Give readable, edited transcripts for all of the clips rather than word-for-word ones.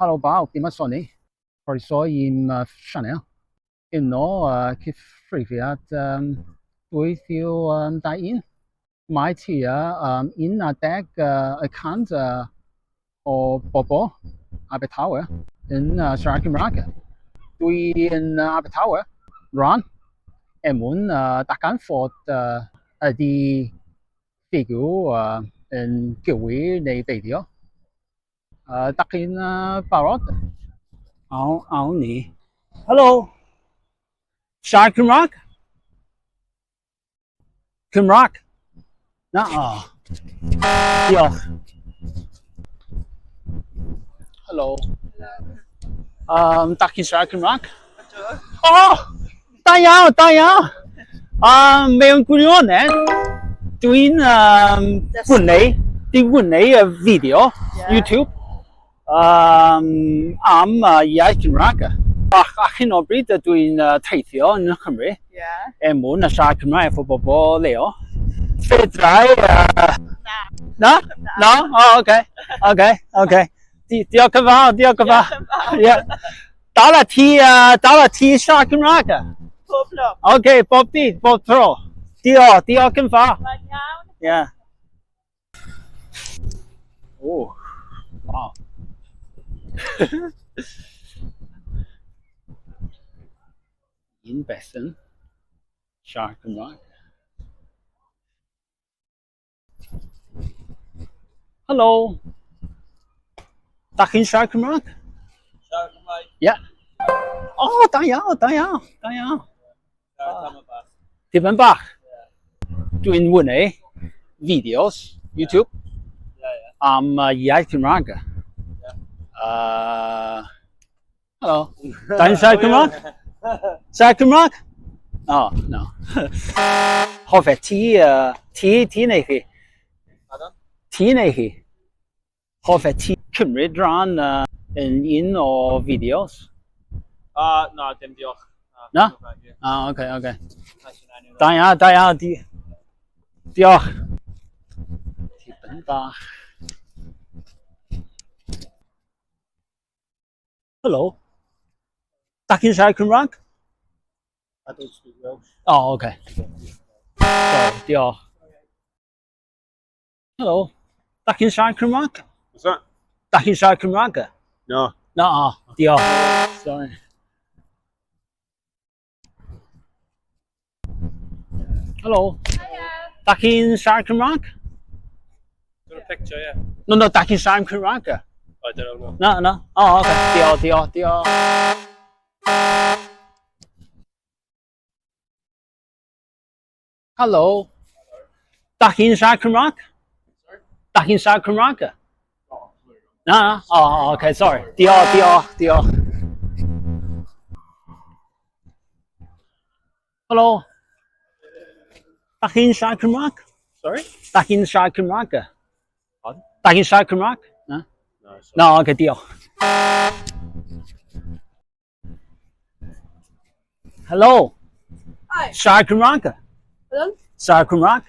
Helo bawb, dyma Sonny. Croeso i'n sianel. Yno cyfrifiad 2021. Mae tua 11 y cant o bobl Abertawe yn siarad Cymraeg. Dwi yn Abertawe rwan er mwyn darganfod ydy ffigur yn gywir neu beidio. Dach chi'n barod? Awn ni. Helo! Siarad Cymraeg? Cymraeg? Na, o. Diolch. Helo. Dach chi'n siarad Cymraeg? O! Da iawn, da iawn! Mewn gwirionedd, dwi'n gwneud, dwi'n gwneud y fideo YouTube am iaith Cymraeg. Ac ar hyn o bryd dwi'n teithio yn Nghymru er mwyn siarad Cymraeg efo bobl leol. Fedrai... Na. Na? Na? O, oce, oce, oce. Diolch yn fawr, diolch yn fawr. Ie. Dal ti, dal ti siarad Cymraeg? Pob lwc. Oce, bob dydd, bob tro. Diolch, diolch yn fawr. Mae'n iawn. Ie. O, waw. Un beth yn siarad Cymraeg. Helo. Dach chi'n siarad Cymraeg? Siarad Cymraeg? Ie. O, da iawn, da iawn, da iawn. Siarad tamad bach. Tipyn bach? Dwi'n wneud fideos YouTube am iaith Cymraeg. Helo. Da chi'n siarad Cymraeg? Siarad Cymraeg? O, no. Hoffet ti, ti, ti neu chi? Pardon? Ti neu chi? Hoffet ti cymryd rhan yn un o fideos? Na, dim diolch. Na? Ah, oce, oce. Da iawn, da iawn. Diolch. Tipyn bach. Helo. Dach chi'n siarad Cymraeg? I don't speak Welsh. Oh, okay. Sorry, diolch. Helo. Dach chi'n siarad Cymraeg? What's that? Dach chi'n siarad Cymraeg? No. Na, oh, diolch. Sorry. Helo. Hiya. Dach chi'n siarad Cymraeg? Got a picture, yeah. No, no, dach chi'n siarad Cymraeg? I don't know. Na, na. Oh, okay. Diolch, diolch, diolch. Helo. Dach chi'n siarad Cymraeg? Sorry? Dach chi'n siarad Cymraeg? Na, na. Oh, okay, sorry. Diolch, diolch, diolch. Helo. Dach chi'n siarad Cymraeg? Sorry? Dach chi'n siarad Cymraeg? Pardon? Dach chi'n siarad Cymraeg? Na? No, sorry. No, okay, diolch. Helo. Hi. Siarad Cymraeg? Pardon? Siarad Cymraeg?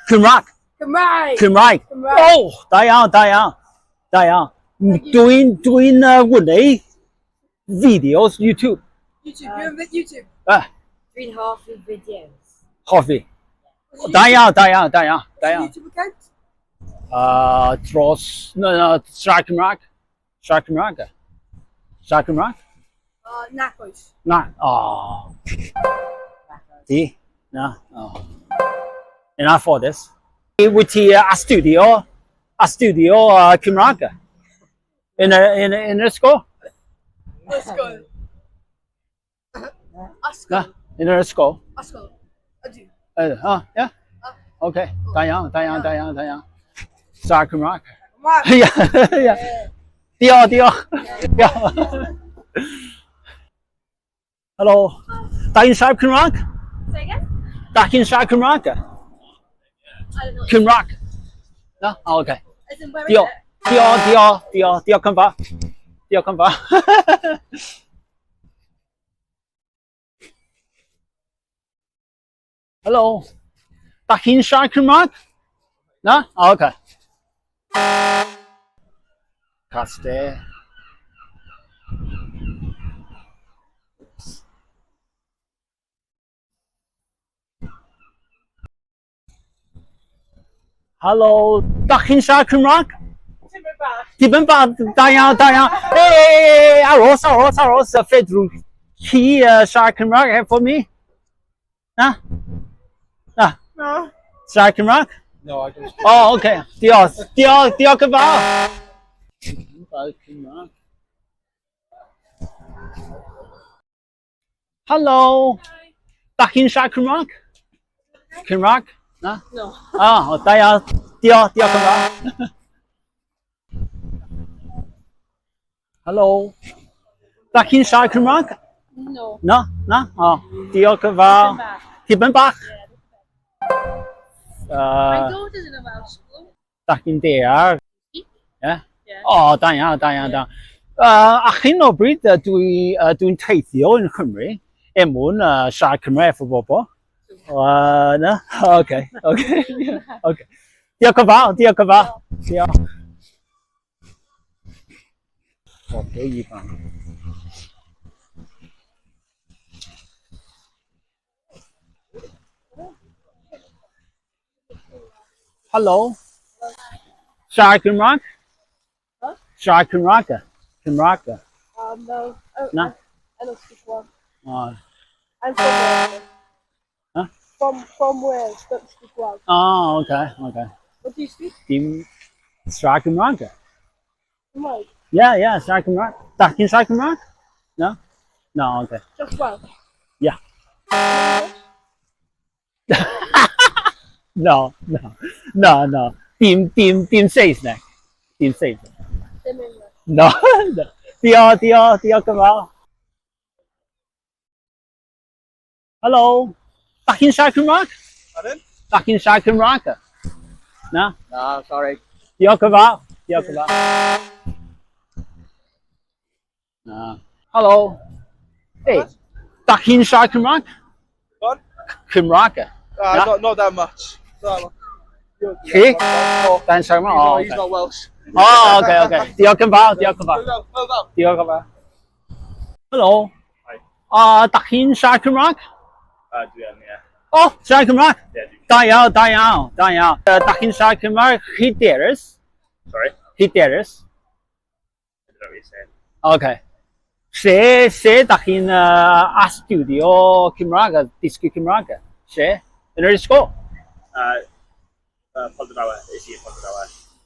Cymraeg? Cymraeg! Cymraeg? Cymraeg. O, da iawn, da iawn. Da iawn. Dwi'n gwneud fideos YouTube. YouTube, you're on YouTube. Dwi'n hoffi fideos. Hoffi. Da iawn, da iawn, da iawn, da What's your iawn. YouTube account? Dros, no, no, siarad Cymraeg. Siarad Cymraeg. Siarad Cymraeg? Nac oes. Na, o. Di? Na, o. Yn anffodus. Wyt ti astudio Cymraeg? Yn yr ysgol? Ysgol. Ysgol. Na, yn yr ysgol. Ysgol. Ydw. O, ie? Oce, da iawn, da iawn, da iawn, da iawn. Siarad Cymraeg. Cymraeg. Ie, ie. Diolch, diolch. Diolch. Helo. Da chi'n siarad Cymraeg? Say again? Da chi'n siarad Cymraeg? I don't know. Cymraeg? Na? O, oce. As in, where is Diolch. it? Diolch, diolch, diolch, diolch yn fawr. Diolch yn fawr. Helo. Da chi'n siarad Cymraeg? Na? O, oce. Castell. Helo, dach chi'n siarad Cymraeg? Tipyn bach. Tipyn bach, da iawn, da iawn. Hey, aros, aros, aros, fedrwch chi siarad Cymraeg efo mi? Na? Na? Na. Siarad Cymraeg? No, I don't. Oh, okay. Diolch. Diolch, diolch yn fawr. Cymraeg. Helo. Dach chi'n siarad Cymraeg? Cymraeg? Na? No. Ah, da iawn. Diolch, diolch yn fawr. Helo. Dach chi'n siarad Cymraeg? No. Na? Na? O, diolch yn fawr. Tipyn bach. Tipyn bach? My daughter's in a Welsh school. Dach chi'n deall? Ie. Ie? Yeah. O, da iawn, da iawn, da. A hyn o bryd, dwi'n teithio yn Cymru, er mwyn siarad Cymraeg efo bobl. Na? Oce, oce, oce. Diolch yn fawr, diolch yn fawr. Diolch. Bobl ifanc. Helo. Siarad Cymraeg? Huh? Siarad Cymraeg? Cymraeg? No. Oh, No? I don't speak Welsh. Oh, I'm from Wales. Huh? From Wales, don't speak Welsh. oh, okay, okay. What do you speak? Dim siarad Cymraeg? Cymraeg. Yeah, yeah, siarad Cymraeg. Dach chi'n siarad Cymraeg? No? No, okay. Just Welsh. Yeah. English? No, no, no, no. Dim Saesneg. Dim Saesneg. Dim English. No, no. Diolch, diolch, diolch yn fawr. Helo. Dach chi'n siarad Cymraeg? Pardon? Dach chi'n siarad Cymraeg? Na? No, sorry. Diolch yn fawr. Diolch yn fawr. Na. Helo. Hey, dach chi'n siarad Cymraeg? What? Cymraeg? Yeah. Not that much. Not that much. Chi? No, Dan siarad Cymraeg? Oh, he's okay. not Welsh. Oh, okay, okay. Diolch yn fawr, diolch yn fawr. No, no, no. Diolch yn fawr. Helo. Hi. Dach chi'n siarad Cymraeg? Dwi yn, ie. O, siarad Cymraeg? Yeah, dwi. Da iawn, da iawn, da iawn. Dach chi'n siarad Cymraeg hyderus? Sorry? Hyderus? I don't know what you're saying. Okay. Lle dach chi'n astudio Cymraeg, a dysgu Cymraeg? Lle? Yn yr ysgol? Pontardawe. Is he in Pontardawe?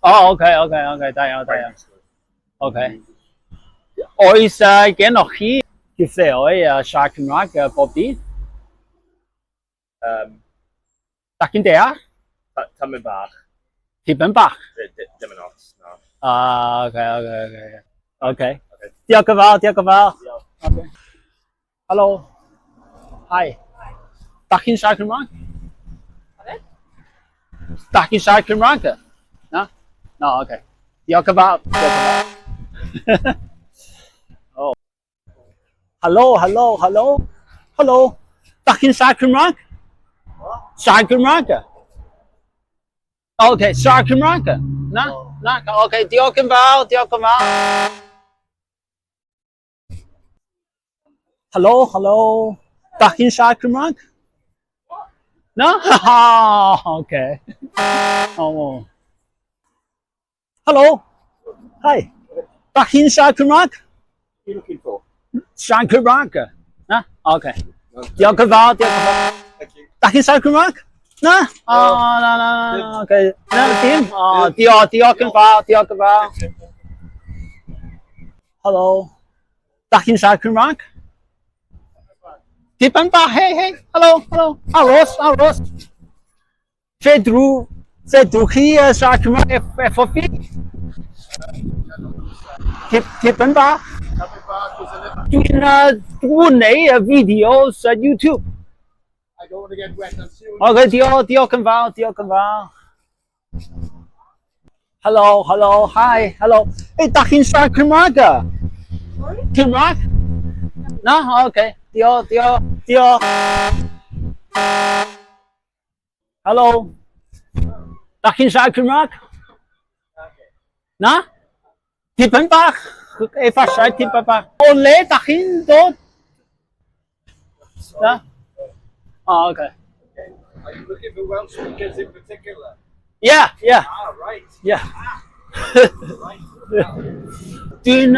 Oh, okay, okay, okay, da iawn, da iawn. Primary school. Okay. Oes gennych chi gyfleoedd siarad Cymraeg bob dydd? Dach chi'n deall? Tamed bach. Tipyn bach? Dim yn ots, no. Ah, okay, okay, okay. Okay. Okay. Diolch yn fawr, diolch yn fawr. Diolch. Okay. Helo. Hi. Dach chi'n siarad Cymraeg? Pardon? Dach chi'n siarad Cymraeg? Na? No, okay. Diolch yn fawr. Diolch yn fawr. Oh. Helo, helo, helo. Helo. Dach chi'n siarad Cymraeg? Siarad Cymraeg? Okay, siarad Cymraeg? Na? Na? Okay, diolch yn fawr, diolch yn fawr. Helo, helo. Dach chi'n siarad Cymraeg? Na? Okay. Oh. Helo. Hi. Dach chi'n siarad Cymraeg? What are you looking for? Siarad Cymraeg? Na? Okay. Diolch yn fawr, diolch yn fawr. Thank you. Dach chi'n siarad Cymraeg? Na? Oh, na, na, na, okay. Na, dim. Oh, diolch, diolch yn fawr, diolch yn fawr. Helo. Dach chi'n siarad Cymraeg? Tipyn bach, hei, hei. Helo, helo. Aros, aros. Fedrwch chi siarad Cymraeg efo fi? Tipyn bach. Dwi'n gwneud y fideos YouTube. I don't want to get wet. I'm soon. Okay, diolch, diolch yn fawr, diolch yn fawr. Helo, helo, hi, helo. Hey, dach chi'n siarad Cymraeg? Sorry? Cymraeg? Na? Okay. Diolch, diolch, diolch. Helo. Dach chi'n siarad Cymraeg? Na? Tipyn bach, efallai tipyn bach. O le dach chi'n dod? Na? Oh, okay. Are you looking for Welsh speakers in particular? Yeah. Ah, right. Yeah. Right. Dwi'n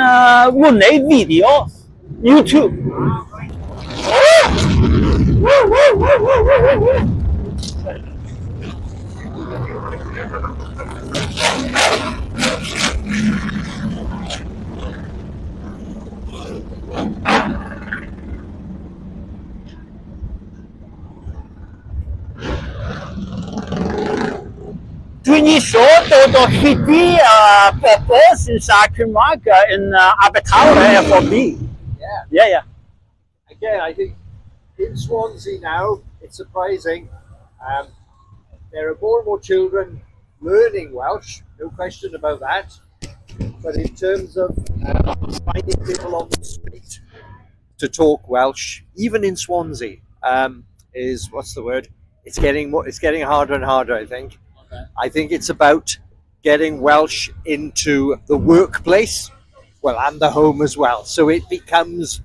wneud fideo YouTube. Dwi'n isio dod o hyd i bobl sy'n siarad Cymraeg yn Abertawe efo fi. Yeah. Yeah. Again, I think in Swansea now, it's surprising. There are more and more children learning Welsh, no question about that. But in terms of finding people on the street to talk Welsh, even in Swansea, is what's the word? It's getting more. It's getting harder and harder, I think. Okay. I think it's about getting Welsh into the workplace, well, and the home as well. So it becomes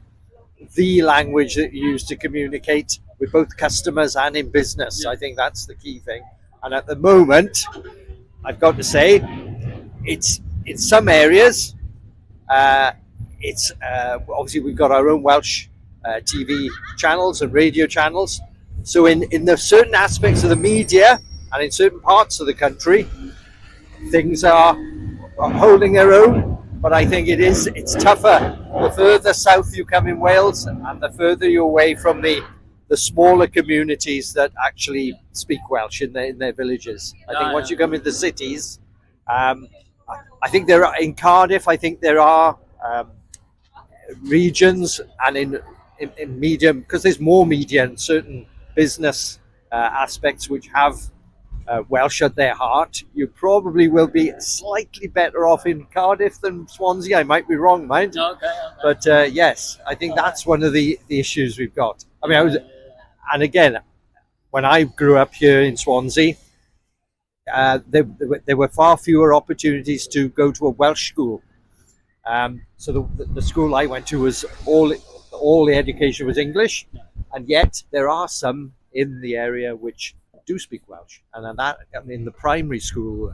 the language that you use to communicate with both customers and in business. Yeah. I think that's the key thing. And at the moment, I've got to say, it's in some areas, it's obviously we've got our own Welsh TV channels and radio channels. So in the certain aspects of the media and in certain parts of the country, things are holding their own. But I think it's tougher the further south you come in Wales and the further you're away from the smaller communities that actually speak Welsh in their villages. I think once you come into the cities, I think there are, in Cardiff, I think there are regions and in media, because there's more media and certain business aspects which have Welsh at their heart. You probably will be slightly better off in Cardiff than Swansea. I might be wrong, mind. Okay. But yes, I think that's one of the issues we've got. I mean, and again, when I grew up here in Swansea, there were far fewer opportunities to go to a Welsh school. So the school I went to was all the education was English, and yet there are some in the area which do speak Welsh, and that in the primary school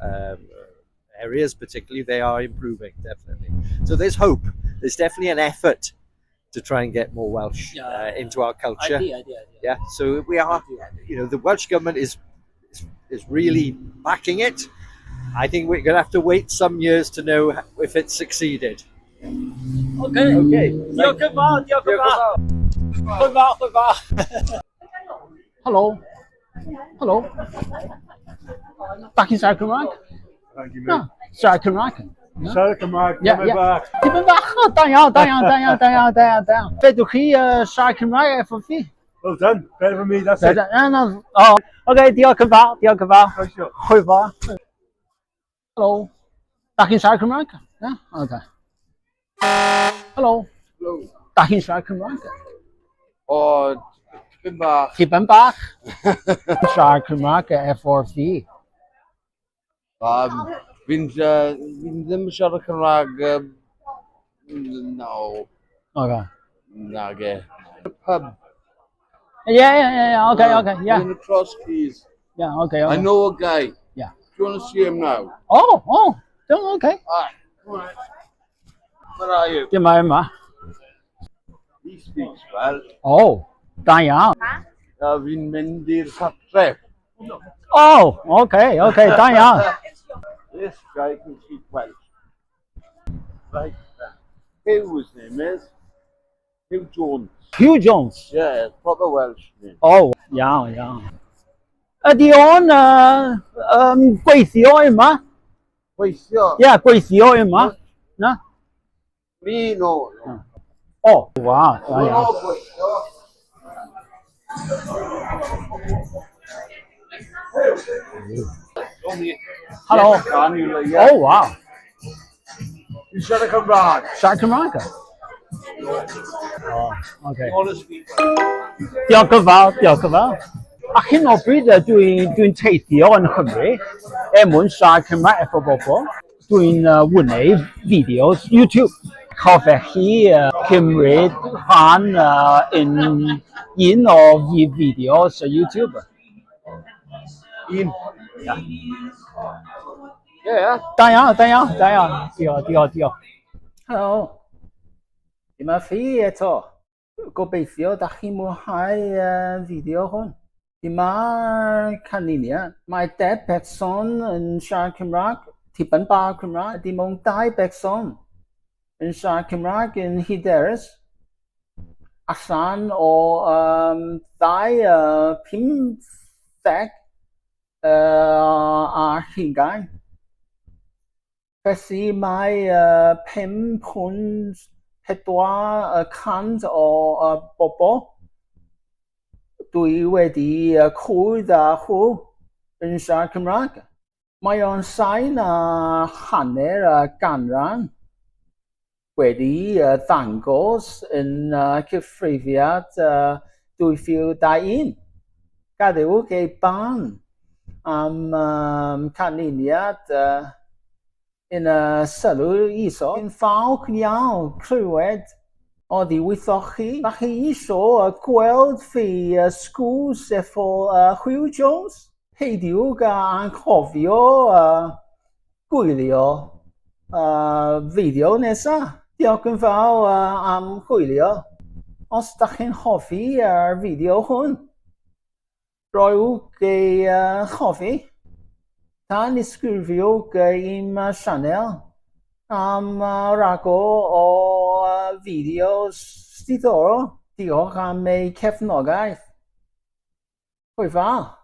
areas particularly, they are improving, definitely. So there's hope. There's definitely an effort to try and get more Welsh into our culture. Idea. Yeah. So we are, you know, the Welsh government is really backing it. I think we're going to have to wait some years to know if it's succeeded. Okay. Diolch yn fawr, diolch yn fawr. Hwyl fawr, hwyl fawr. Hello. Hello. Dach chi'n siarad Cymraeg? Thank you, No. mate. Siarad Cymraeg? No. Siarad Cymraeg, Yeah, coming yeah. back. Tipyn bach o, da iawn, da iawn, da iawn, da iawn, da iawn, da iawn. Fedwch chi siarad Cymraeg efo fi? Well done. Better for me, that's it. Na, na, o, oce, diolch yn fawr, diolch yn fawr. Croeso. Hwyl fawr. Hello. Dach chi'n siarad Cymraeg? Na? Oce. Hello. Hello. Dach chi'n siarad Cymraeg? O, tipyn bach. Tipyn bach. Siarad Cymraeg efo fi. Fi'n ddim yn siarad Cymraeg. No. Oce. Nage. The pub. Yeah, okay, yeah. In the Cross Keys. Yeah, okay. I know a guy. Yeah. Do you want to see him now? Oh, okay. All right. Where are you? Dim yma. He speaks well. Oh, da iawn. A fi'n mynd i'r cartref. Oh, okay, da iawn. This guy can speak Welsh. Right. Hugh, his name is. Hugh Jones. Hugh Jones. Yeah, proper Welsh name. Oh, iawn, iawn. Ydy o'n gweithio yma? Gweithio? Ie, yeah, gweithio yma. Na? Me, no. Oh, wow. Da iawn. No, gweithio. Hello. Oh, wow. You siarad Cymraeg? Siarad Cymraeg? Oh, okay. Diolch yn fawr, diolch yn fawr. A hyn o bryd dwi'n teithio yn Nghymru er mwyn siarad Cymraeg efo bobl. Dwi'n wneud fideos YouTube. Hoffech chi cymryd rhan yn un o fideos YouTube? Un. Yeah. Da iawn, da iawn, da iawn. Diolch, diolch, diolch. Helo. Dyma fi eto. Gobeithio da chi'n mwynhau fideo hwn. Dyma'r canlyniad. Mae 10 person yn siarad Cymraeg, tipyn bach Cymraeg, dim ond 2 person yn siarad Cymraeg yn hyderus. Allan o 2 15 ar hugain. Felly mae 5.4% o bobl dwi wedi cwrdd â nhw yn siarad Cymraeg. Mae o'n llai na hanner y ganran wedi ddangos yn cyfrifiad 2021. Gadewch eich barn am canlyniad yn y sylw isod. Yn falch iawn clywed oddi wrthoch chi. Da chi isio gweld fi sgwrs efo Huw Jones? Peidiwch â anghofio gwylio fideo nesaf. Diolch yn fawr am chwilio. Os da chi'n hoffi yr fideo hwn, rhowch ei hoffi. Tanysgrifiwch i'n sianel am ragor o fideos diddorol. Diolch am eu cefnogaeth. Hwyl fawr.